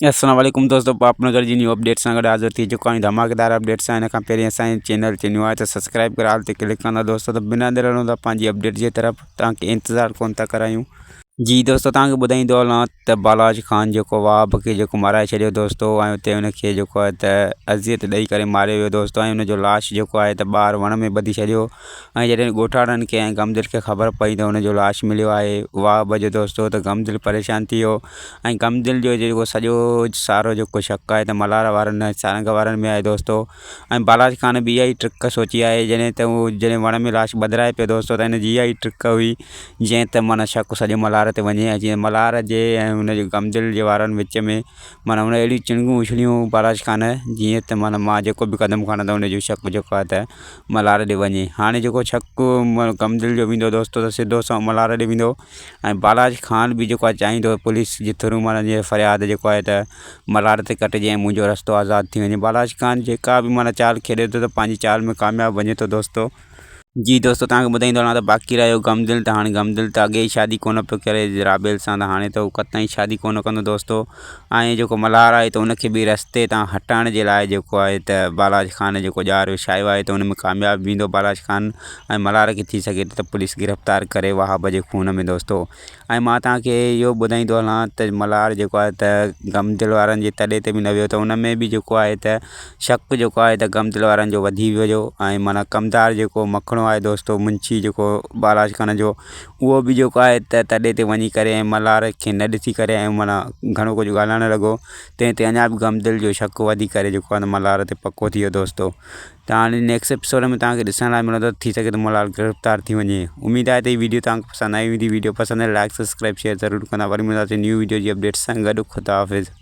السلام عليڪم دوستو پاپ نگر جي نيو اپڊيٽ سان گڏ حاضر ٿي چڪا آهيون ڌماڪيدار اپڊيٽ سان ان کان پهرين اسان جي چينل تي نيو آهي ته سبسڪرائب ڪري آل تي ڪلڪ ڪندا دوستو ته بنا دير هلون ٿا پنهنجي اپڊيٽ جي طرف توهان کي انتظار ڪون ٿا ڪرايون. جي دوستو توهان کي ٻڌائيندو هلان ته بالاچ خان جيڪو وهاب کي جيڪو مارائي ڇڏيو دوستو ۽ اتي ان کي جيڪو آهي ته اذيت ڏئي ڪري ماريو ويو دوستو ۽ ان جو لاش جيڪو آهي ته ٻاهر وڻ ۾ ٻڌي ڇڏيو ۽ جڏهن ڳوٺاڻن کي ۽ غمدل کي خبر پئي ته ان جو لاش مليو آهي وهاب جو دوستو ته غمدل پريشان ٿي ويو ۽ غمدل جو جيڪو سڄو سارو جيڪو شڪ آهي ته ملهار وارن ۽ سارنگ وارن ۾ آهي دوستو ۽ بالاچ خان به اها ئي ٽرڪ سوچي آهي جڏهن ته هو جڏهن وڻ ۾ لاش ٻڌرائي پيو دوستو ته هن جي اها ئي ٽرڪ هئي جنهن ته معنيٰ شڪ سڄو ملهار تي وڃي ۽ جيئن ملهار جي ۽ هن جي غمدل جي وارن وچ ۾ معنيٰ هن اهڙيون چڻگون اڇليون بالاچ خان جيئن ته معنيٰ مان جيڪو به قدم کڻان ته ان جو شڪ جيڪو آهي ته ملهار ڏي وڃي. هاڻي جيڪو ڇڪ غمدل جو ويندو دوستو ته سڌو سنئون ملهار ڏي ويندو ۽ بالاچ خان به جيڪو آهي چاهيندو پوليس جي ٿرو معنيٰ جيئن فرياد جيڪو آهي ته ملهار تي ڪٽجي ۽ منهنجو رستو آزاد ٿي وڃي بالاچ خان جيڪا به معنيٰ چال کيڏي ٿو ته پنهنجي چال ۾ ڪامياب وڃي ٿو دوستو. جي دوستو توهان کي ٻڌائيندو هلان ته باقي رهيو غمدل ته هاڻي غمدل ته اڳي ئي شادي ڪونه پيو ڪري رابيل سان ته هاڻي ته هو قطعي شادي ڪونه ڪندو دوستو ۽ جيڪو ملهار آهي ته ان کي به رستي تان هٽائڻ جي لاء جيڪو آهي ته بالاچ خان جيڪو ڄار وڇايو آهي ته ان ۾ ڪامياب ويندو بالاچ خان ۽ ملهار کي ٿي سگهي ٿو ته پوليس گرفتار ڪري وهاب جي خون ۾ دوستو ۽ مان توهان کي اهو ٻڌائيندو هلان ته ملهار جيڪو آهي ته غم دل وارن جي تڏي تي به نه ويو ته ان ۾ به جيڪو آهي ته شڪ جيڪو آهي ته غم دل وارن جو وڌي ويو ۽ معنيٰ ڪمدار جيڪو مکڻو آهي دوستو منشي جيڪو بالاچ خان جو اهو به جيڪو آهي ته تڏي تي وڃي ڪري ۽ ملهار کي نه ڏسي ڪري ۽ معنيٰ گهڻو ڪجهه ڳالهائڻ لڳو تنهن تي اڃا به غم دل جو شڪ وڌي ڪري جيڪو آهي نه ملهار تي پڪو ٿي ويو دوستو ته هاڻي نيڪسٽ ايپيسوڊ ۾ توهان کي ڏسڻ لاء ملندو ٿي سگهي ٿو ملهار گرفتار ٿي وڃي اميد آهي ته هي ويڊيو توهان کي پسند آئي هوندي ويڊيو پسند آئي لائڪ سبسڪرائب شيئر ضرور ڪندا وري ملنداسين نيو ويڊيو جي اپڊيٽ سان گڏ خدا حافظ.